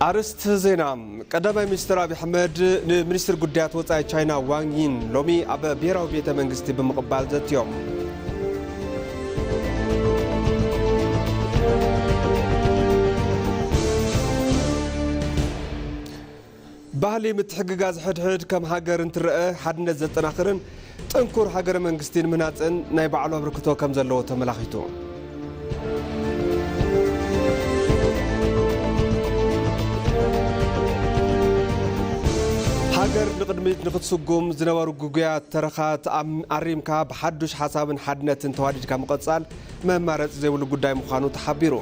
ኣርእስቲ ዜና። ቀዳማይ ሚኒስትር ኣብይ ኣሕመድ ንሚኒስትር ጉዳያት ወጻኢ ቻይና ዋንግ ዪን ሎሚ ኣብ ብሔራዊ ቤተ መንግስቲ ብምቕባል ዘትዮም። ባህሊ ምትሕግጋዝ ሕድሕድ ከም ሃገር እንትረአ ሓድነት ዘጠናኽርን ጥንኩር ሃገረ መንግስቲ ንምህናፅን ናይ ባዕሉ ኣበርክቶ ከም ዘለዎ ተመላኺቱ። ሃገር ንቕድሚት ንክትስጉም ዝነበሩ ግጉያት ተረኻት ኣም-፣ ኣሪምካ ብሓዱሽ ሓሳብን ሓድነትን ተዋዲድካ ምቐጻል መማረፂ ዘይብሉ ጉዳይ ምዃኑ ተሓቢሩ።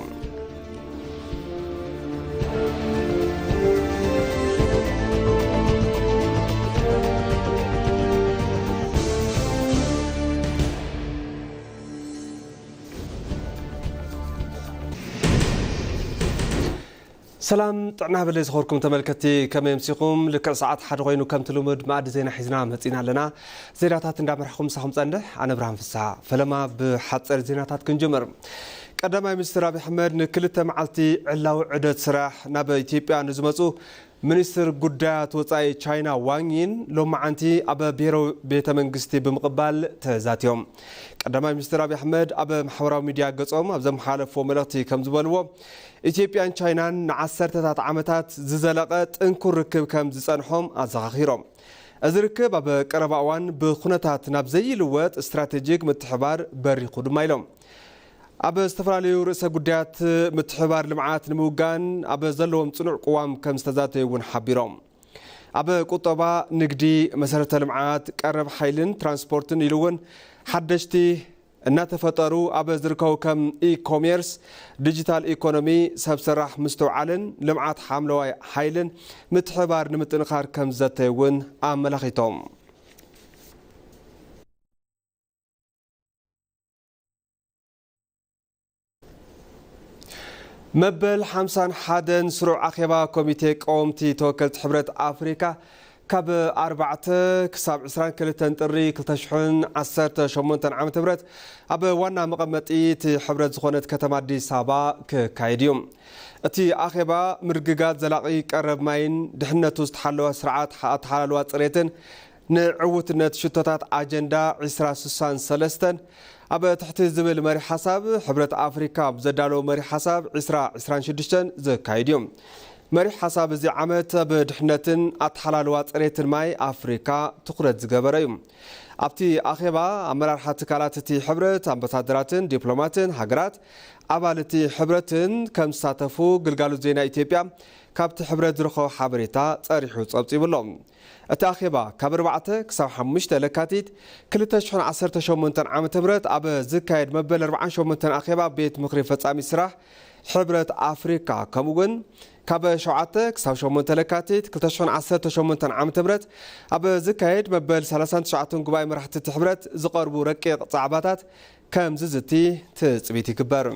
ሰላም ጥዕና በለ ዝኸርኩም ተመልከቲ፣ ከመይ ኣምሲኹም? ልክዕ ሰዓት ሓደ ኮይኑ ከምቲ ልሙድ መኣዲ ዜና ሒዝና መጺና ኣለና። ዜናታት እንዳመርሕኹም ምሳኹም ጸንሕ፣ ኣነ ብርሃን ፍስሓ። ፈለማ ብሓጸር ዜናታት ክንጅምር። ቀዳማይ ሚኒስትር ኣብይ ኣሕመድ ንክልተ መዓልቲ ዕላዊ ዑደት ስራሕ ናብ ኢትዮጵያ ንዝመጹ ሚኒስትር ጉዳያት ወጻኢ ቻይና ዋንግ ዪን ሎማዓንቲ ኣብ ብሔራዊ ቤተ መንግስቲ ብምቕባል ተዛትዮም። ቀዳማይ ሚኒስትር ኣብይ ኣሕመድ ኣብ ማሕበራዊ ሚድያ ገጾም ኣብ ዘመሓላለፍዎ መልእኽቲ ከም ዝበልዎ፣ ኢትዮጵያን ቻይናን ንዓሰርተታት ዓመታት ዝዘለቐ ጥንኩር ርክብ ከም ዝጸንሖም ኣዘኻኺሮም። እዚ ርክብ ኣብ ቀረባ እዋን ብኩነታት ናብ ዘይልወጥ ስትራቴጂክ ምትሕባር በሪኹ ድማ ኢሎም። ኣብ ዝተፈላለዩ ርእሰ ጉዳያት ምትሕባር ልምዓት ንምውጋን ኣብ ዘለዎም ጽኑዕ ቅዋም ከም ዝተዛተዩ እውን ሓቢሮም። ኣብ ቁጠባ፣ ንግዲ፣ መሰረተ ልምዓት፣ ቀረብ ሓይልን ትራንስፖርትን ኢሉ እውን ሓደሽቲ እናተፈጠሩ ኣብ ዝርከቡ ከም ኢኮሜርስ፣ ዲጂታል ኢኮኖሚ፣ ሰብ ሰራሕ ምስትውዓልን ልምዓት ሓምለዋይ ሓይልን ምትሕባር ንምጥንኻር ከም ዝዘተዩ እውን ኣመላኺቶም። መበል ሓምሳን ሓደን ስሩዕ ኣኼባ ኮሚቴ ቀወምቲ ተወከልቲ ሕብረት ኣፍሪካ ካብ ኣርባዕተ ክሳብ ዕስራን ክልተን ጥሪ ክልተ ሽሕን ዓሰርተ ሸሞንተን ዓመተ ምህረት ኣብ ዋና መቐመጢ እቲ ሕብረት ዝኾነት ከተማ ኣዲስ ኣበባ ክካየድ እዩ። እቲ ኣኼባ ምርግጋጽ ዘላቒ ቀረብ ማይን ድሕነቱ ዝተሓለወ ስርዓት ኣተሓላልዋ ጽሬትን ንዕውትነት ሽቶታት ኣጀንዳ ዕስራ ስሳን ሰለስተን ኣብ ትሕቲ ዝብል መሪሕ ሓሳብ ሕብረት ኣፍሪካ ኣብ ዘዳለዎ መሪሕ ሓሳብ ዕስራ ዕስራን ሽዱሽተን ዘካይድ እዩ። መሪሕ ሓሳብ እዚ ዓመት ኣብ ድሕነትን ኣተሓላልዋ ጽሬትን ማይ ኣፍሪካ ትኹረት ዝገበረ እዩ። ኣብቲ ኣኼባ ኣመራርሓ ትካላት እቲ ሕብረት፣ ኣምባሳደራትን ዲፕሎማትን ሃገራት ኣባል እቲ ሕብረትን ከም ዝሳተፉ ግልጋሎት ዜና ኢትዮጵያ ካብቲ ሕብረት ዝረኸቦ ሓበሬታ ጸሪሑ ጸብጺቡ ኣሎ። እቲ ኣኼባ ካብ ኣርባዕተ ክሳብ ሓሙሽተ ለካቲት ክልተ ሽሕን ዓሰርተ ሸሞንተን ዓመተ ምህረት ኣብ ዝካየድ መበል ኣርባዓን ሸሞንተን ኣኼባ ቤት ምኽሪ ፈጻሚ ስራሕ ሕብረት ኣፍሪካ፣ ከምኡ እውን ካብ ሸውዓተ ክሳብ ሸሞንተ ለካቲት ክልተ ሽሕን ዓሰርተ ሸሞንተን ዓመተ ምህረት ኣብ ዝካየድ መበል ሰላሳን ትሽዓተን ጉባኤ መራሕቲ እቲ ሕብረት ዝቐርቡ ረቂቕ ጻዕባታት ከም ዝዝቲ ትጽቢት ይግበር።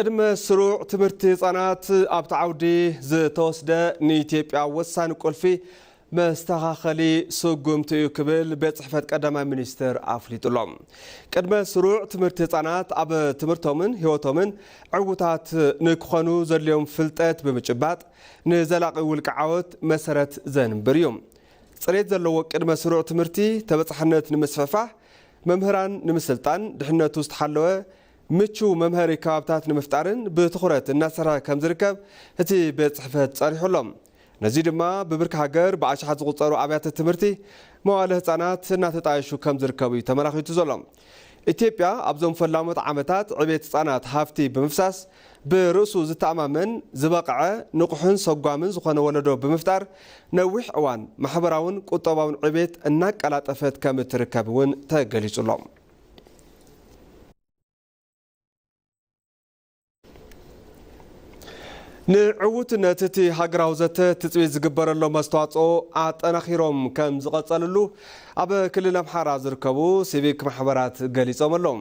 ቅድመ ስሩዕ ትምህርቲ ህጻናት ኣብቲ ዓውዲ ዝተወስደ ንኢትዮጵያ ወሳኒ ቁልፊ መስተኻኸሊ ስጉምቲ እዩ ክብል ቤት ጽሕፈት ቀዳማይ ሚኒስትር ኣፍሊጡ ኣሎ። ቅድመ ስሩዕ ትምህርቲ ህጻናት ኣብ ትምህርቶምን ህይወቶምን ዕዉታት ንክኾኑ ዘድልዮም ፍልጠት ብምጭባጥ ንዘላቒ ውልቂ ዓወት መሰረት ዘንብር እዩ። ጽሬት ዘለዎ ቅድመ ስሩዕ ትምህርቲ ተበጻሕነት ንምስፍሕፋሕ፣ መምህራን ንምስልጣን፣ ድሕነቱ ዝተሓለወ ምቹው መምሃሪ ከባብታት ንምፍጣርን ብትኹረት እናሰርሐ ከም ዝርከብ እቲ ቤት ጽሕፈት ጸሪሑ ኣሎ። ነዚ ድማ ብብርኪ ሃገር ብኣሽሓት ዝቑጸሩ ኣብያተ ትምህርቲ መዋለ ህጻናት እናተጣየሹ ከም ዝርከቡ እዩ ተመላኺቱ ዘሎ። ኢትዮጵያ ኣብዞም ፈላሞት ዓመታት ዕቤት ህጻናት ሃፍቲ ብምፍሳስ ብርእሱ ዝተኣማመን ዝበቕዐ ንቑሕን ሰጓምን ዝኾነ ወለዶ ብምፍጣር ነዊሕ እዋን ማሕበራውን ቁጠባውን ዕቤት እናቀላጠፈት ከም እትርከብ እውን ተገሊጹ ኣሎ። ንዕውትነት እቲ ሃገራዊ ዘተ ትጽቢት ዝግበረሎም ኣስተዋጽኦ ኣጠናኺሮም ከም ዝቐጸልሉ ኣብ ክልል ኣምሓራ ዝርከቡ ሲቪክ ማሕበራት ገሊጾም ኣለዉ።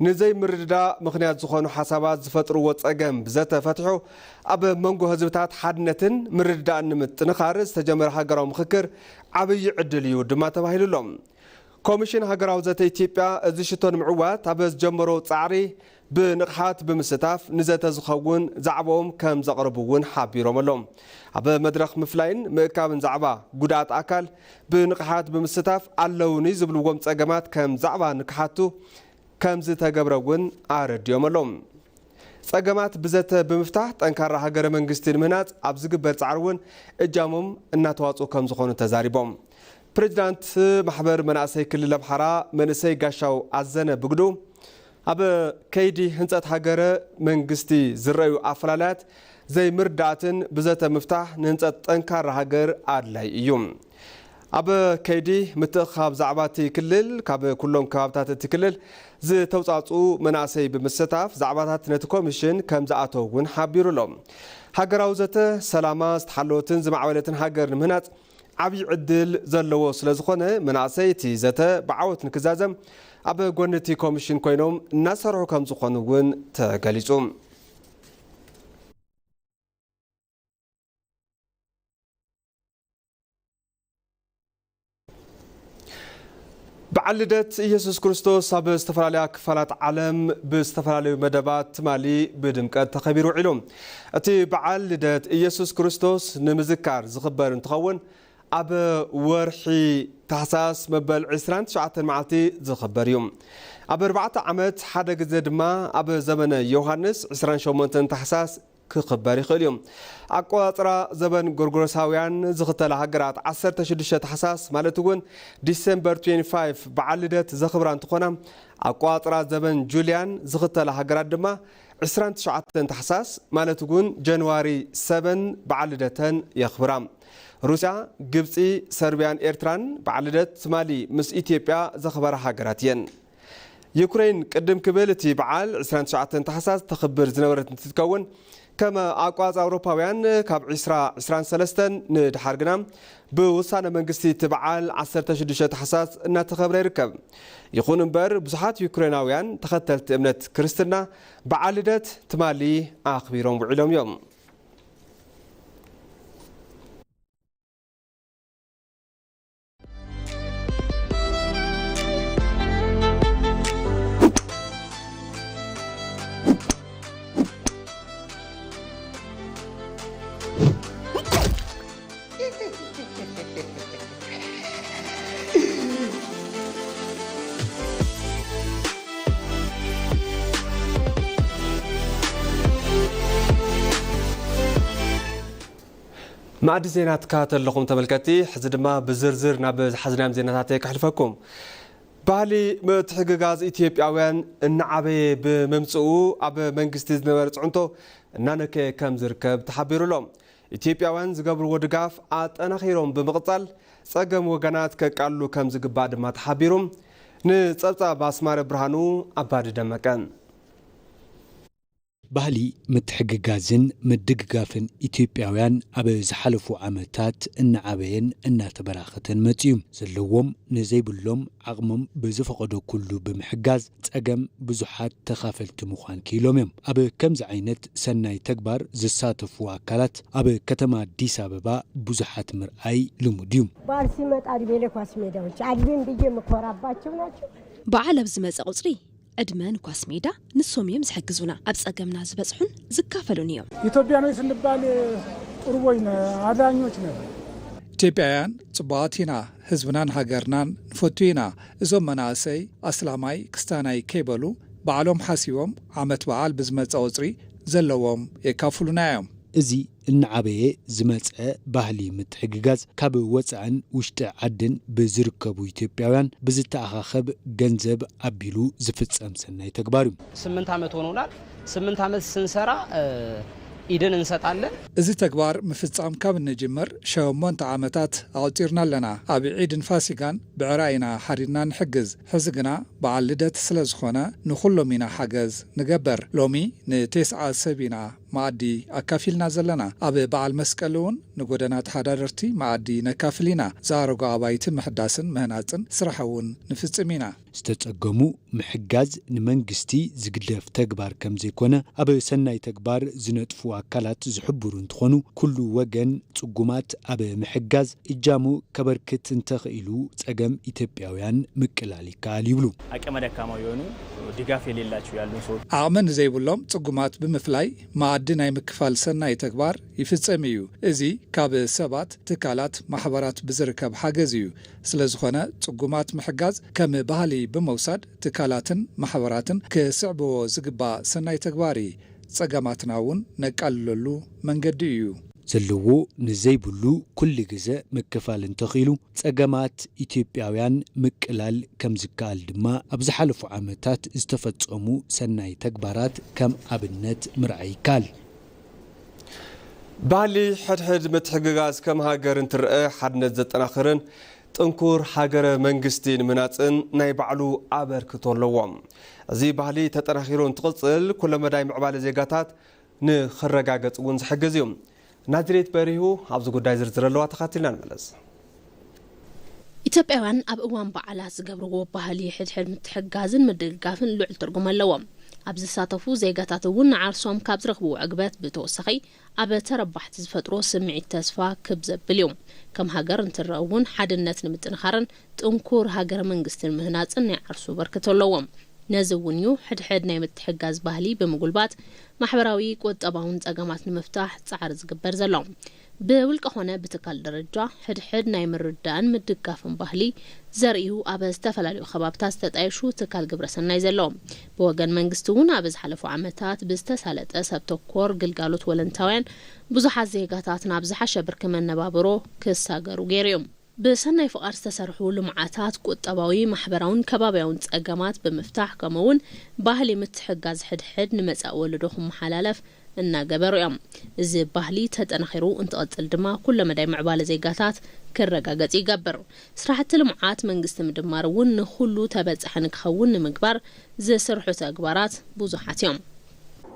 ንዘይምርድዳእ ምኽንያት ዝኾኑ ሓሳባት ዝፈጥርዎ ጸገም ብዘተ ፈቲሑ ኣብ መንጎ ህዝብታት ሓድነትን ምርድዳእን ንምጥንኻር ዝተጀመረ ሃገራዊ ምኽክር ዓብዪ ዕድል እዩ ድማ ተባሂሉ ኣሎ። ኮሚሽን ሃገራዊ ዘተ ኢትዮጵያ እዚ ሽቶ ንምዕዋት ኣብ ዝጀመሮ ጻዕሪ ብንቕሓት ብምስታፍ ንዘተ ዝኸውን ዛዕባኦም ከም ዘቕርቡ እውን ሓቢሮም ኣለዉ። ኣብ መድረኽ ምፍላይን ምእካብን ዛዕባ ጉድኣት ኣካል ብንቕሓት ብምስታፍ ኣለውኒ ዝብልዎም ጸገማት ከም ዛዕባ ንክሓቱ ከም ዝተገብረ እውን ኣረዲኦም ኣለዉ። ጸገማት ብዘተ ብምፍታሕ ጠንካራ ሃገረ መንግስቲ ንምህናጽ ኣብ ዝግበር ጻዕሪ እውን እጃሞም እናተዋጽኡ ከም ዝኾኑ ተዛሪቦም። ፕሬዚዳንት ማሕበር መናእሰይ ክልል ኣምሓራ መንእሰይ ጋሻው ኣዘነ ብግዱ ኣብ ከይዲ ህንጸት ሃገረ መንግስቲ ዝረኣዩ ኣፈላላያት ዘይምርዳእትን ብዘተ ምፍታሕ ንህንጸት ጠንካራ ሃገር ኣድላይ እዩ። ኣብ ከይዲ ምትእኻብ ዛዕባ እቲ ክልል ካብ ኩሎም ከባብታት እቲ ክልል ዝተውጻጹ መናእሰይ ብምስታፍ ዛዕባታት ነቲ ኮሚሽን ከም ዝኣተው እውን ሓቢሩ ኣሎ። ሃገራዊ ዘተ ሰላማ ዝተሓለወትን ዝማዕበለትን ሃገር ንምህናጽ ዓብዪ ዕድል ዘለዎ ስለ ዝኾነ መናእሰይ እቲ ዘተ ብዓወት ንክዛዘም ኣብ ጎኒ እቲ ኮሚሽን ኮይኖም እናሰርሑ ከም ዝኾኑ እውን ተገሊጹ። በዓል ልደት ኢየሱስ ክርስቶስ ኣብ ዝተፈላለያ ክፋላት ዓለም ብዝተፈላለዩ መደባት ትማሊ ብድምቀት ተኸቢሩ ውዒሉ። እቲ በዓል ልደት ኢየሱስ ክርስቶስ ንምዝካር ዝኽበር እንትኸውን ኣብ ወርሒ ታሕሳስ መበል ዕስራን ትሽዓተን መዓልቲ ዝኽበር እዩ። ኣብ ኣርባዕተ ዓመት ሓደ ግዜ ድማ ኣብ ዘመነ ዮሃንስ ዕስራን ሸሞንተን ታሕሳስ ክኽበር ይኽእል እዩ። ኣቆጻጽራ ዘበን ጎርጎሮሳውያን ዝኽተላ ሃገራት ዓሰርተ ሽዱሽተ ታሕሳስ ማለት እውን ዲሴምበር ትዌንቲ ፋይቭ በዓል ልደት ዘኽብራ እንትኾና፣ ኣቆጻጽራ ዘበን ጁልያን ዝኽተላ ሃገራት ድማ ዕስራን ትሽዓተን ታሕሳስ ማለት እውን ጃንዋሪ ሰቨን በዓል ልደተን የኽብራ። ሩስያ፣ ግብፂ፣ ሰርቢያን ኤርትራን በዓል ልደት ትማሊ ምስ ኢትዮጵያ ዘኽበራ ሃገራት እየን። ዩክሬን ቅድም ክብል እቲ በዓል ዕስራን ትሽዓተን ታሕሳስ ተኽብር ዝነበረት እንትትከውን፣ ከም ኣቋጽ ኣውሮፓውያን ካብ ዕስራ ዕስራን ሰለስተን ንድሓር ግና ብውሳነ መንግስቲ እቲ በዓል ዓሰርተ ሽዱሽተ ታሕሳስ እናተኸብረ ይርከብ። ይኹን እምበር ብዙሓት ዩክሬናውያን ተኸተልቲ እምነት ክርስትና በዓል ልደት ትማሊ ኣኽቢሮም ውዒሎም እዮም። ማዕዲ ዜና ትከታተሉ ኣለኹም ተመልከትቲ። ሕዚ ድማ ብዝርዝር ናብ ዝሓዝናዮም ዜናታት ከሕልፈኩም። ባህሊ ምትሕግጋዝ ኢትዮጵያውያን እናዓበየ ብምምፅኡ ኣብ መንግስቲ ዝነበረ ፅዕንቶ እናነከየ ከም ዝርከብ ተሓቢሩ ኣሎ። ኢትዮጵያውያን ዝገብርዎ ድጋፍ ኣጠናኺሮም ብምቕፃል ፀገም ወገናት ከቃልሉ ከም ዝግባእ ድማ ተሓቢሩ። ንፀብፃብ ኣስማረ ብርሃኑ ኣባዲ ደመቀ። ባህሊ ምትሕግጋዝን ምድግጋፍን ኢትዮጵያውያን ኣብ ዝሓለፉ ዓመታት እናዓበየን እናተበራኸተን መፅዩ። ዘለዎም ንዘይብሎም ዓቕሞም ብዝፈቐዶ ኩሉ ብምሕጋዝ ፀገም ብዙሓት ተኻፈልቲ ምዃን ክኢሎም እዮም። ኣብ ከምዚ ዓይነት ሰናይ ተግባር ዝሳተፉ ኣካላት ኣብ ከተማ ኣዲስ ኣበባ ብዙሓት ምርኣይ ልሙድ እዩ። በዓል ሲመጣ እድሜ ለኳስ ሜዳዎች አሉኝ ብዬ የምኮራባቸው ናቸው። በዓል ኣብ ዝመጸ ቁጽሪ ዕድመ ንኳስ ሜዳ ንሶም እዮም ዝሕግዙና፣ ኣብ ጸገምና ዝበጽሑን ዝካፈሉን እዮም። ኢትዮጵያኖች ስንባል ቁርቦች ነን፣ አዳኞች ነን። ኢትዮጵያውያን ጽቡቓት ኢና፣ ህዝብናን ሃገርናን ንፈቱ ኢና። እዞም መናእሰይ ኣስላማይ ክስታናይ ከይበሉ ባዕሎም ሓሲቦም ዓመት በዓል ብዝመጸ ቁጽሪ ዘለዎም የካፍሉና እዮም። እዚ እናዓበየ ዝመጸ ባህሊ ምትሕግጋዝ ካብ ወጻእን ውሽጢ ዓድን ብዝርከቡ ኢትዮጵያውያን ብዝተኣኻኸብ ገንዘብ ኣቢሉ ዝፍጸም ሰናይ ተግባር እዩ። ስምንት ዓመት ሆኖናል። ስምንት ዓመት ስንሰራ፣ እ፣ ኢድን እንሰጣለን። እዚ ተግባር ምፍጻም ካብ እንጅምር ሸሞንተ ዓመታት ኣቑጺርና ኣለና። ኣብ ዒድን ፋሲጋን ብዕራይ ኢና ሓሪድና ንሕግዝ። ሕዚ ግና በዓል ልደት ስለ ዝኾነ ንኹሎም ኢና ሓገዝ ንገበር። ሎሚ ንቴስዓ ሰብ ኢና መኣዲ ኣካፊልና ዘለና። ኣብ በዓል መስቀል እውን ንጎደና ተሓዳደርቲ መኣዲ ነካፍል ኢና። ዝኣረጉ ኣባይቲ ምሕዳስን ምህናፅን ስራሕ እውን ንፍፅም ኢና። ዝተጸገሙ ምሕጋዝ ንመንግስቲ ዝግደፍ ተግባር ከም ዘይኮነ ኣብ ሰናይ ተግባር ዝነጥፉ ኣካላት ዝሕብሩ እንትኾኑ፣ ኩሉ ወገን ጽጉማት ኣብ ምሕጋዝ እጃሙ ከበርክት እንተኽኢሉ ጸገም ኢትዮጵያውያን ምቅላል ይከኣል ይብሉ። አቅመ ደካማ የሆኑ ድጋፍ የሌላቸው ያሉን ሰዎች ዓቕሚ ንዘይብሎም ጽጉማት ብምፍላይ መኣዲ ናይ ምክፋል ሰናይ ተግባር ይፍጸም እዩ። እዚ ካብ ሰባት፣ ትካላት፣ ማሕበራት ብዝርከብ ሓገዝ እዩ። ስለ ዝኾነ ጽጉማት ምሕጋዝ ከም ባህሊ ብምውሳድ ትካላትን ማሕበራትን ክስዕብዎ ዝግባእ ሰናይ ተግባር እዩ። ጸገማትና እውን ነቃልለሉ መንገዲ እዩ። ዘለዎ ንዘይብሉ ኩሉ ግዘ ምክፋል እንተኽኢሉ ጸገማት ኢትዮጵያውያን ምቅላል ከም ዝከኣል ድማ ኣብ ዝሓለፉ ዓመታት ዝተፈጸሙ ሰናይ ተግባራት ከም ኣብነት ምርኣይ ይከኣል። ባህሊ ሕድሕድ ምትሕግጋዝ ከም ሃገር እንትረአ ሓድነት ዘጠናኽርን ጥንኩር ሃገረ መንግስቲ ንምህናፅን ናይ ባዕሉ ኣበርክቶ ኣለዎ። እዚ ባህሊ ተጠናኺሩ እንትቕፅል ኩለመዳይ ምዕባለ ዜጋታት ንኽረጋገፅ እውን ዝሕግዝ እዩ። ናዝሬት በሪሁ ኣብዚ ጉዳይ ዝርዝር ኣለዋ፣ ተኻትልና ንመለስ። ኢትዮጵያውያን ኣብ እዋን በዓላት ዝገብርዎ ባህሊ ሕድሕድ ምትሕጋዝን ምድግጋፍን ልዑል ትርጉም ኣለዎ። ኣብ ዝሳተፉ ዜጋታት እውን ንዓርሶም ካብ ዝረኽብዎ ዕግበት ብተወሳኺ ኣብ ተረባሕቲ ዝፈጥሮ ስምዒት ተስፋ ክብ ዘብል እዩ። ከም ሃገር እንትረአ እውን ሓድነት ንምጥንኻርን ጥንኩር ሃገረ መንግስቲ ንምህናፅን ናይ ዓርሱ በርክቶ ኣለዎም። ነዚ እውን እዩ ሕድሕድ ናይ ምትሕጋዝ ባህሊ ብምጉልባት ማሕበራዊ ቁጠባውን ፀገማት ንምፍታሕ ፃዕሪ ዝግበር ዘሎ። ብውልቂ ኾነ ብትካል ደረጃ ሕድሕድ ናይ ምርዳእን ምድጋፍን ባህሊ ዘርእዩ ኣብ ዝተፈላለዩ ከባብታት ዝተጣየሹ ትካል ግብረሰናይ ዘለዎም። ብወገን መንግስቲ እውን ኣብ ዝሓለፉ ዓመታት ብዝተሳለጠ ሰብ ተኮር ግልጋሎት ወለንታውያን ብዙሓት ዜጋታት ናብ ዝሓሸ ብርኪ መነባብሮ ክሳገሩ ገይሩ እዩ። ብሰናይ ፍቓድ ዝተሰርሑ ልምዓታት ቁጠባዊ፣ ማሕበራውን ከባብያውን ጸገማት ብምፍታሕ ከምኡ እውን ባህሊ ምትሕጋዝ ሕድሕድ ንመጻኢ ወለዶ ክመሓላለፍ እናገበሩ እዮም። እዚ ባህሊ ተጠናኺሩ እንትቐጽል ድማ ኩለመዳይ ምዕባለ ዜጋታት ክረጋገጽ ይገብር። ስራሕቲ ልምዓት መንግስቲ ምድማር እውን ንኹሉ ተበጻሒ ንክኸውን ንምግባር ዝስርሑ ተግባራት ብዙሓት እዮም።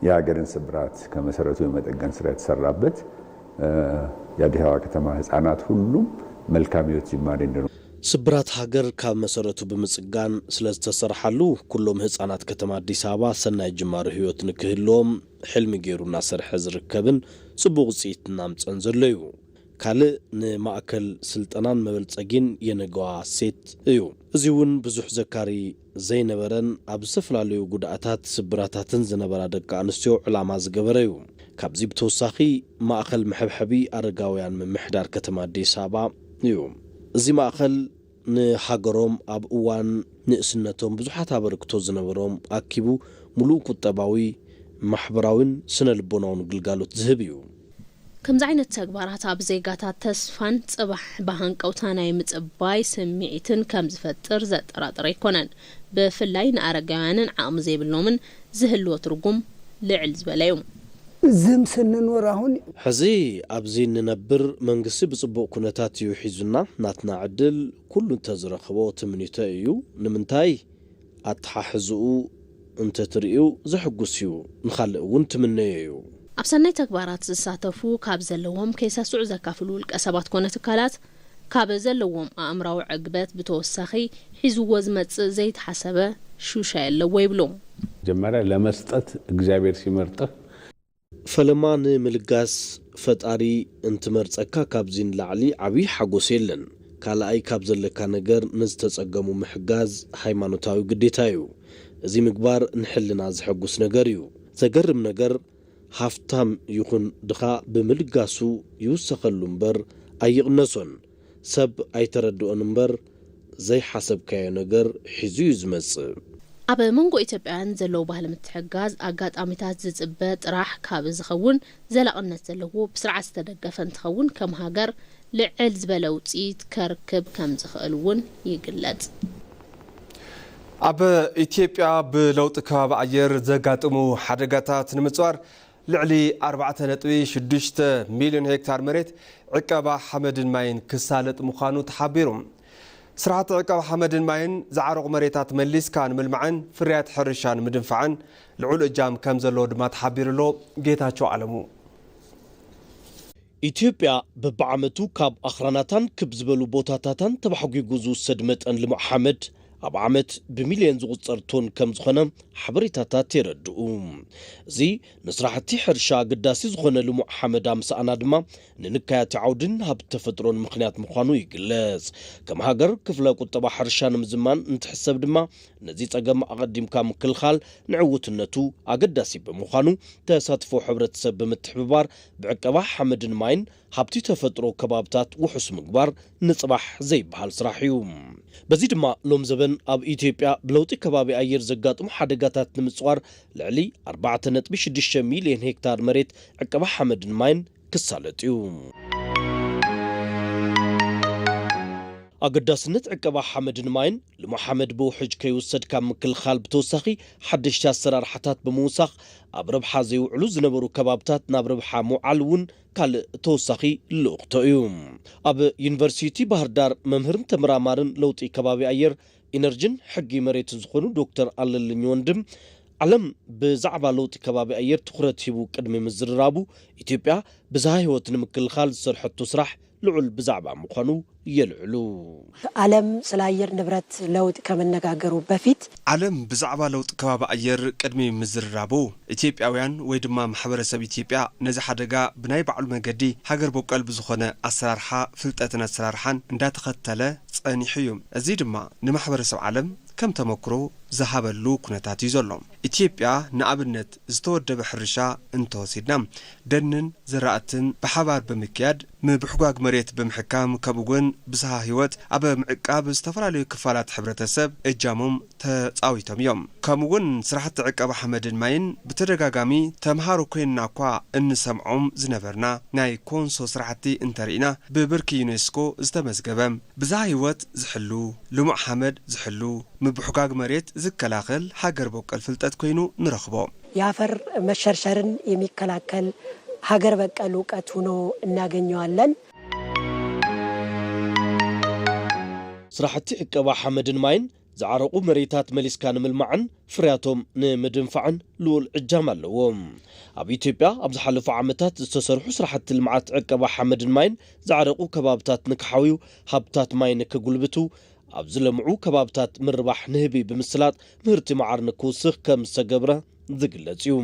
የሀገርን ስብራት ከመሰረቱ የመጠገን ስራ የተሰራበት የአዲስ አበባ ከተማ ህፃናት ሁሉም መልካም ህይወት ጅማሬ እንደሆነ ስብራት ሃገር ካብ መሰረቱ ብምፅጋን ስለዝተሰርሓሉ ኩሎም ህፃናት ከተማ ኣዲስ ኣበባ ሰናይ ጅማሮ ህይወት ንክህልዎም ሕልሚ ገይሩ እናሰርሐ ዝርከብን ፅቡቅ ውፅኢት እናምፀን ዘሎ እዩ። ካልእ ንማእከል ስልጠናን መበልጸጊን የነገዋ ሴት እዩ። እዚ እውን ብዙሕ ዘካሪ ዘይነበረን ኣብ ዝተፈላለዩ ጉድኣታት ስብራታትን ዝነበራ ደቂ ኣንስትዮ ዕላማ ዝገበረ እዩ። ካብዚ ብተወሳኺ ማእኸል መሐብሐቢ ኣረጋውያን ምምሕዳር ከተማ ኣዲስ ኣበባ እዩ። እዚ ማእኸል ንሃገሮም ኣብ እዋን ንእስነቶም ብዙሓት ኣበርክቶ ዝነበሮም ኣኪቡ ሙሉእ ቁጠባዊ፣ ማሕበራዊን ስነ ልቦናውን ግልጋሎት ዝህብ እዩ። ከምዚ ዓይነት ተግባራት ኣብ ዜጋታት ተስፋን ጽባሕ ብሃንቀውታ ናይ ምጽባይ ስምዒትን ከም ዝፈጥር ዘጠራጥር ኣይኮነን። ብፍላይ ንኣረጋውያንን ዓቕሚ ዘይብሎምን ዝህልዎ ትርጉም ልዕል ዝበለ እዩ። ዝም ስንኖር ኣሁን ሕዚ ኣብዚ እንነብር መንግስቲ ብጽቡቕ ኩነታት እዩ ሒዙና። ናትና ዕድል ኩሉ እንተዝረኽቦ ትምኒተይ እዩ። ንምንታይ ኣተሓሕዝኡ እንተትርእዩ ዘሕጉስ እዩ፣ ንኻልእ እውን ትምነዮ እዩ። ኣብ ሰናይ ተግባራት ዝሳተፉ ካብ ዘለዎም ከይሰስዑ ዘካፍሉ ውልቀ ሰባት ኮነ ትካላት ካብ ዘለዎም ኣእምራዊ ዕግበት ብተወሳኺ ሒዝዎ ዝመጽእ ዘይተሓሰበ ሹሻይ ኣለዎ ይብሉ። መጀመርያ ለመስጠት እግዚኣብሔር ሲመርጥህ ፈለማ ንምልጋስ ፈጣሪ እንትመርጸካ ካብዚ ንላዕሊ ዓብዪ ሓጎስ የለን። ካልኣይ ካብ ዘለካ ነገር ንዝተጸገሙ ምሕጋዝ ሃይማኖታዊ ግዴታ እዩ። እዚ ምግባር ንሕልና ዘሐጉስ ነገር እዩ። ዘገርም ነገር ሃፍታም ይኹን ድኻ ብምልጋሱ ይውሰኸሉ እምበር ኣይቕነሶን። ሰብ ኣይተረድኦን እምበር ዘይሓሰብካዮ ነገር ሒዙ እዩ ዝመጽእ። ኣብ መንጎ ኢትዮጵያውያን ዘለዉ ባህሊ ምትሕግጋዝ ኣጋጣሚታት ዝጽበ ጥራሕ ካብ ዝኸውን ዘላቕነት ዘለዎ ብስርዓት ዝተደገፈ እንትኸውን ከም ሃገር ልዕል ዝበለ ውፅኢት ከርክብ ከም ዝኽእል እውን ይግለጽ። ኣብ ኢትዮጵያ ብለውጢ ከባቢ ኣየር ዘጋጥሙ ሓደጋታት ንምፅዋር ልዕሊ ኣርባዕተ ነጥቢ ሽዱሽተ ሚልዮን ሄክታር መሬት ዕቀባ ሓመድን ማይን ክሳለጥ ምዃኑ ተሓቢሩ። ስራሕቲ ዕቀባ ሓመድን ማይን ዝዓረቑ መሬታት መሊስካ ንምልማዕን ፍርያት ሕርሻ ንምድንፋዕን ልዑል እጃም ከም ዘለዎ ድማ ተሓቢሩ ኣሎ። ጌታቸው ኣለሙ። ኢትዮጵያ በብዓመቱ ካብ ኣኽራናታን ክብ ዝበሉ ቦታታታን ተባሕጒጉ ዝውሰድ መጠን ልሙዕ ሓመድ ኣብ ዓመት ብሚልዮን ዝቑጸር ቶን ከም ዝኾነ ሓበሬታታት የረድኡ። እዚ ንስራሕቲ ሕርሻ ኣገዳሲ ዝኾነ ልሙዕ ሓመድ ኣምሳኣና ድማ ንንካያቲ ዓውድን ሃብቲ ተፈጥሮን ምኽንያት ምዃኑ ይግለጽ። ከም ሃገር ክፍለ ቁጠባ ሕርሻ ንምዝማን እንትሕሰብ ድማ ነዚ ጸገም ኣቐዲምካ ምክልኻል ንዕውትነቱ ኣገዳሲ ብምዃኑ ተሳትፎ ሕብረተሰብ ብምትሕብባር ብዕቀባ ሓመድን ማይን ሃብቲ ተፈጥሮ ከባብታት ውሑስ ምግባር ንጽባሕ ዘይበሃል ስራሕ እዩ። በዚ ድማ ሎም ዘበን ኣብ ኢትዮጵያ ብለውጢ ከባቢ ኣየር ዘጋጥሙ ሓደጋታት ንምጽዋር ልዕሊ ኣርባዕተ ነጥቢ ሽዱሽተ ሚልዮን ሄክታር መሬት ዕቀባ ሓመድን ማይን ክሳለጥ እዩ። ኣገዳስነት ዕቀባ ሓመድን ማይን ልሙዕ ሓመድ ብውሕጅ ከይውሰድ ካብ ምክልኻል ብተወሳኺ ሓደሽቲ ኣሰራርሓታት ብምውሳኽ ኣብ ረብሓ ዘይውዕሉ ዝነበሩ ከባብታት ናብ ረብሓ ምውዓል እውን ካልእ ተወሳኺ ልኡኽቶ እዩ። ኣብ ዩኒቨርሲቲ ባህር ዳር መምህርን ተመራማርን ለውጢ ከባቢ ኣየር፣ ኢነርጂን ሕጊ መሬትን ዝኾኑ ዶክተር ኣለልኝ ወንድም ዓለም ብዛዕባ ለውጢ ከባቢ ኣየር ትኹረት ሂቡ ቅድሚ ምዝርራቡ ኢትዮጵያ ብዝሃ ህይወት ንምክልኻል ዝሰርሐቶ ስራሕ ልዑል ብዛዕባ ምዃኑ የልዕሉ። ዓለም ስለ ኣየር ንብረት ለውጥ ከመነጋገሩ በፊት ዓለም ብዛዕባ ለውጢ ከባቢ ኣየር ቅድሚ ምዝርራቡ ኢትዮጵያውያን ወይ ድማ ማሕበረሰብ ኢትዮጵያ ነዚ ሓደጋ ብናይ ባዕሉ መገዲ ሃገር በቀል ብዝኾነ ኣሰራርሓ ፍልጠትን ኣሰራርሓን እንዳተኸተለ ጸኒሑ እዩ። እዚ ድማ ንማሕበረሰብ ዓለም ከም ተመክሮ ዝሃበሉ ኩነታት እዩ ዘሎ። ኢትዮጵያ ንኣብነት ዝተወደበ ሕርሻ እንተወሲድና ደንን ዝራእትን ብሓባር ብምክያድ ምብሕጓግ መሬት ብምሕካም ከምኡ እውን ብዝሃ ህይወት ኣብ ምዕቃብ ዝተፈላለዩ ክፋላት ሕብረተሰብ እጃሞም ተፃዊቶም እዮም። ከምኡ እውን ስራሕቲ ዕቀባ ሓመድን ማይን ብተደጋጋሚ ተምሃሮ ኮይንና እኳ እንሰምዖም ዝነበርና ናይ ኮንሶ ስራሕቲ እንተርኢና ብብርኪ ዩኔስኮ ዝተመዝገበ ብዝሃ ህይወት ዝሕሉ፣ ልሙዕ ሓመድ ዝሕሉ፣ ምብሕጓግ መሬት ዝከላኸል ሃገር በቀል ፍልጠት ኮይኑ ንረኽቦ። የአፈር መሸርሸርን የሚከላከል ሀገር በቀል እውቀት ሆኖ እናገኘዋለን። ስራሕቲ ዕቀባ ሓመድን ማይን ዝዓረቑ መሬታት መሊስካ ንምልማዕን ፍርያቶም ንምድንፋዕን ልኡል ዕጃም ኣለዎ። ኣብ ኢትዮጵያ ኣብ ዝሓለፉ ዓመታት ዝተሰርሑ ስራሕቲ ልምዓት ዕቀባ ሓመድን ማይን ዝዓረቑ ከባብታት ንክሓውዩ፣ ሃብታት ማይ ንክጉልብቱ፣ ኣብ ዝለምዑ ከባብታት ምርባሕ ንህቢ ብምስላጥ ምህርቲ መዓር ንክውስኽ ከም ዝተገብረ ዝግለጽ እዩ።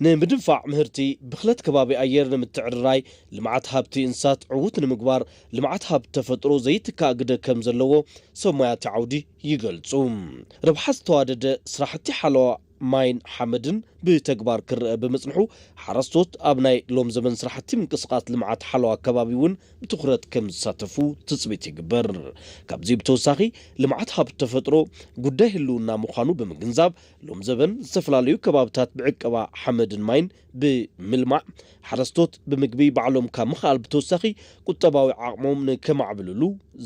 ንምድንፋዕ ምህርቲ ብኽለት ከባቢ ኣየር ንምትዕርራይ፣ ልምዓት ሃብቲ እንስሳት ዕዉት ንምግባር፣ ልምዓት ሃብቲ ተፈጥሮ ዘይትካእ ግደ ከም ዘለዎ ሰብ ሞያቲ ዓውዲ ይገልጹ። ረብሓ ዝተዋደደ ስራሕቲ ሓለዋ ማይን ሓመድን ብተግባር ክረአ ብምጽንሑ፣ ሓረስቶት ኣብ ናይ ሎም ዘመን ስራሕቲ ምንቅስቓስ ልምዓት ሓለዋ ከባቢ እውን ብትኹረት ከም ዝሳተፉ ትጽቢት ይግበር። ካብዚ ብተወሳኺ፣ ልምዓት ሃብቲ ተፈጥሮ ጉዳይ ህልውና ምዃኑ ብምግንዛብ፣ ሎም ዘበን ዝተፈላለዩ ከባብታት ብዕቀባ ሓመድን ማይን ብምልማዕ፣ ሓረስቶት ብምግቢ ባዕሎም ካብ ምኽኣል ብተወሳኺ ቁጠባዊ ዓቕሞም ንከማዕብልሉ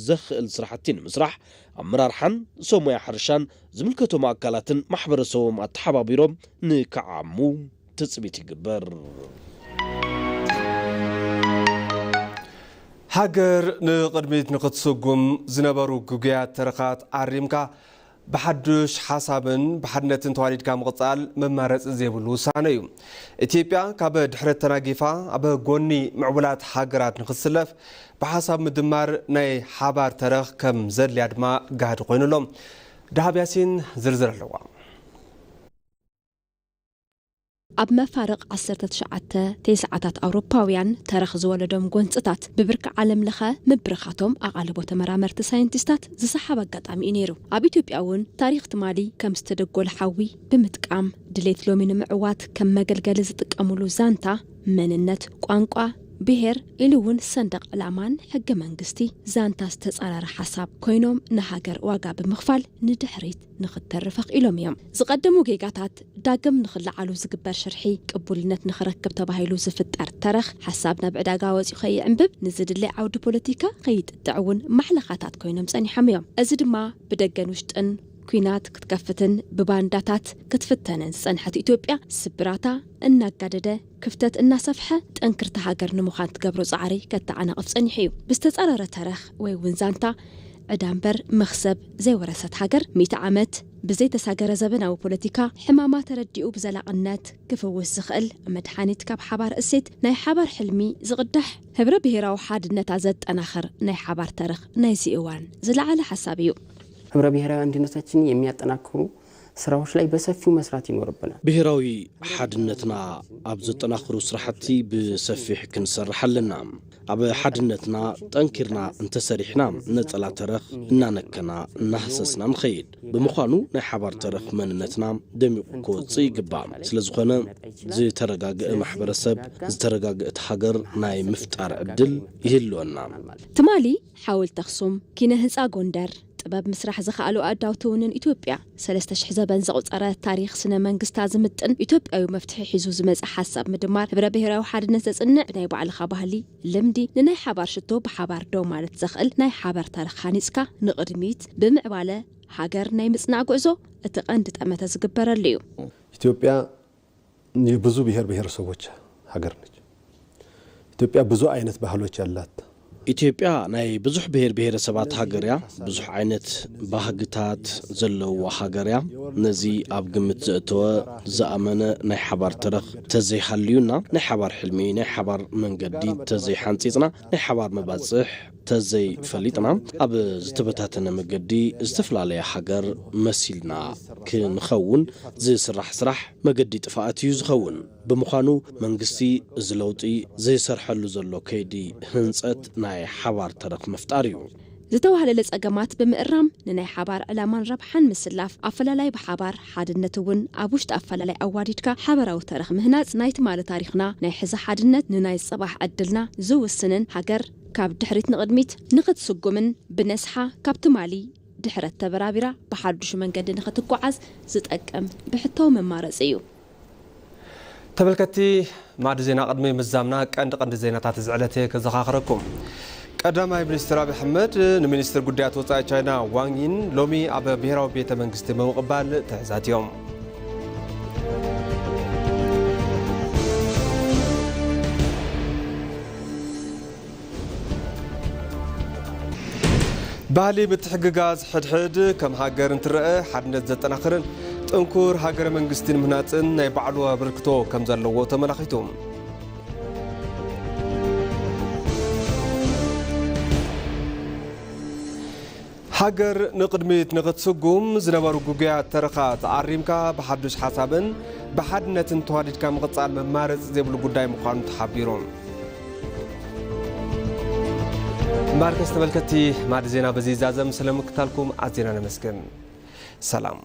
ዘኽእል ስራሕቲ ንምስራሕ ኣመራርሓን ሰብ ሞያ ሕርሻን ዝምልከቶም ኣካላትን ማሕበረሰቦም ኣተሓባቢሮም ንክዓሙ ትፅቢት ይግበር። ሃገር ንቕድሚት ንክትስጉም ዝነበሩ ግጉያት ተረኻት ኣሪምካ ብሓዱሽ ሓሳብን ብሓድነትን ተዋዲድካ ምቕጻል መማረፂ ዘይብሉ ውሳነ እዩ። ኢትዮጵያ ካብ ድሕረት ተናጊፋ ኣብ ጎኒ ምዕቡላት ሃገራት ንክትስለፍ ብሓሳብ ምድማር ናይ ሓባር ተረኽ ከም ዘድልያ ድማ ጋህዲ ኮይኑ ኣሎ። ደሃብ ያሲን ዝርዝር ኣለዋ። ኣብ መፋርቕ ዓሰርተ ትሽዓተ ተስዓታት ኣውሮፓውያን ተረኽ ዝወለዶም ጎንጽታት ብብርኪ ዓለም ለኸ ምብርኻቶም ኣቓልቦ ተመራመርቲ ሳይንቲስታት ዝሰሓብ ኣጋጣሚ እዩ ነይሩ። ኣብ ኢትዮጵያ እውን ታሪኽ ትማሊ ከም ዝተደጎለ ሓዊ ብምጥቃም ድሌት ሎሚ ንምዕዋት ከም መገልገሊ ዝጥቀሙሉ ዛንታ መንነት፣ ቋንቋ፣ ብሄር ኢሉ እውን ሰንደቕ ዕላማን ሕገ መንግስቲ ዛንታ ዝተጻረረ ሓሳብ ኮይኖም ንሃገር ዋጋ ብምኽፋል ንድሕሪት ንኽተርፍ ኣኽኢሎም እዮም። ዝቐደሙ ጌጋታት ዳግም ንኽለዓሉ ዝግበር ሽርሒ ቅቡልነት ንኽረክብ ተባሂሉ ዝፍጠር ተረኽ ሓሳብ ናብ ዕዳጋ ወፂኡ ከይዕንብብ ንዝድለ ዓውዲ ፖለቲካ ከይጥጥዕ እውን ማሕለኻታት ኮይኖም ጸኒሖም እዮም። እዚ ድማ ብደገን ውሽጥን ኲናት ክትከፍትን ብባንዳታት ክትፍተንን ዝጸንሐት ኢትዮጵያ ስብራታ እናጋደደ ክፍተት እናሰፍሐ ጠንክርቲ ሃገር ንምዃን ትገብሮ ጻዕሪ ከተዓናቕፍ ጸኒሑ እዩ። ብዝተጻረረ ተረኽ ወይ እውን ዛንታ ዕዳ እምበር መኽሰብ ዘይወረሰት ሃገር፣ ሚእቲ ዓመት ብዘይተሳገረ ዘበናዊ ፖለቲካ፣ ሕማማ ተረዲኡ ብዘላቕነት ክፍውስ ዝኽእል መድሓኒት ካብ ሓባር እሴት፣ ናይ ሓባር ሕልሚ ዝቕዳሕ፣ ህብረ ብሄራዊ ሓድነታ ዘጠናኽር ናይ ሓባር ተረኽ ናይዚ እዋን ዝለዓለ ሓሳብ እዩ። ህብረ ብሔራዊ አንድነታችንን የሚያጠናክሩ ስራዎች ላይ በሰፊው መስራት ይኖርብናል። ብሔራዊ ሓድነትና ኣብ ዘጠናኽሩ ስራሕቲ ብሰፊሕ ክንሰርሕ ኣለና። ኣብ ሓድነትና ጠንኪርና እንተሰሪሕና፣ ነጸላ ተረኽ እናነከና እናሃሰስና ንኸይድ። ብምዃኑ ናይ ሓባር ተረኽ መንነትና ደሚቑ ክወጽእ ይግባእ። ስለ ዝኾነ ዝተረጋግአ ማሕበረሰብ፣ ዝተረጋግአት ሃገር ናይ ምፍጣር ዕድል ይህልወና። ትማሊ ሓወልቲ ኣኽሱም፣ ኪነ ህንፃ ጎንደር፣ ጥበብ ምስራሕ ዝኸኣሉ ኣዳውቲ ውንን ኢትዮጵያ፣ ሰለስተ ሽሕ ዘበን ዘቑፀረ ታሪኽ ስነ መንግስታ ዝምጥን ኢትዮጵያዊ መፍትሒ ሒዙ ዝመፀ ሓሳብ ምድማር፣ ህብረ ብሄራዊ ሓድነት ዘፅንዕ፣ ብናይ ባዕልኻ ባህሊ፣ ልምዲ፣ ንናይ ሓባር ሽቶ ብሓባር ደው ማለት ዘኽእል ናይ ሓባር ታሪኽ ሃኒፅካ ንቕድሚት ብምዕባለ ሃገር ናይ ምፅናዕ ጉዕዞ እቲ ቀንዲ ጠመተ ዝግበረሉ እዩ። ኢትዮጵያ የብዙ ብሔር ብሔረሰቦች ሀገር ነች። ኢትዮጵያ ብዙ አይነት ባህሎች አላት። ኢትዮጵያ ናይ ብዙሕ ብሔር ብሔረሰባት ሃገር እያ። ብዙሕ ዓይነት ባህግታት ዘለውዋ ሃገር እያ። ነዚ ኣብ ግምት ዘእተወ ዝኣመነ ናይ ሓባር ተረኽ ተዘይሃልዩና፣ ናይ ሓባር ሕልሚ፣ ናይ ሓባር መንገዲ ተዘይሓንፂፅና፣ ናይ ሓባር መባፅሕ ተዘይፈሊጥና፣ ኣብ ዝተበታተነ መገዲ ዝተፈላለያ ሃገር መሲልና ክንኸውን ዝስራሕ ስራሕ መገዲ ጥፍኣት እዩ ዝኸውን። ብምዃኑ መንግስቲ እዚ ለውጢ ዝሰርሐሉ ዘሎ ከይዲ ህንፀት ናይ ሓባር ተረኽ ምፍጣር እዩ። ዝተዋህለለ ጸገማት ብምእራም ንናይ ሓባር ዕላማን ረብሓን ምስላፍ ኣፈላላይ ብሓባር ሓድነት እውን ኣብ ውሽጢ ኣፈላላይ ኣዋዲድካ ሓበራዊ ተረኽ ምህናጽ ናይ ትማሊ ታሪኽና ናይ ሕዚ ሓድነት ንናይ ጽባሕ ዕድልና ዝውስንን ሃገር ካብ ድሕሪት ንቕድሚት ንኽትስጉምን ብነስሓ ካብ ትማሊ ድሕረት ተበራቢራ ብሓዱሽ መንገዲ ንኽትጓዓዝ ዝጠቅም ብሕታዊ መማረፂ እዩ። ተመልከቲ ማዕዲ ዜና ቅድሚ ምዛምና ቀንዲ ቀንዲ ዜናታት እዚ ዕለት እየ ከዘኻኽረኩም። ቀዳማይ ሚኒስትር ኣብይ ኣሕመድ ንሚኒስትር ጉዳያት ወፃኢ ቻይና ዋንጊን ሎሚ ኣብ ብሔራዊ ቤተ መንግስቲ ብምቕባል ተዛትዮም። ባህሊ ምትሕግጋዝ ሕድሕድ ከም ሃገር እንትረአ ሓድነት ዘጠናኽርን ጥንኩር ሃገረ መንግስቲ ንምህናፅን ናይ ባዕሉ ኣበርክቶ ከም ዘለዎ ተመላኺቱ። ሃገር ንቕድሚት ንኽትስጉም ዝነበሩ ግጉያት ተረኻት ኣሪምካ ብሓዱሽ ሓሳብን ብሓድነትን ተዋዲድካ ምቕፃል መማረፂ ዘይብሉ ጉዳይ ምዃኑ ተሓቢሩ። እምበኣርከስ ተመልከትቲ ማዕዲ ዜና በዚ ይዛዘም። ስለምክታልኩም ኣዝና ነመስግን። ሰላም።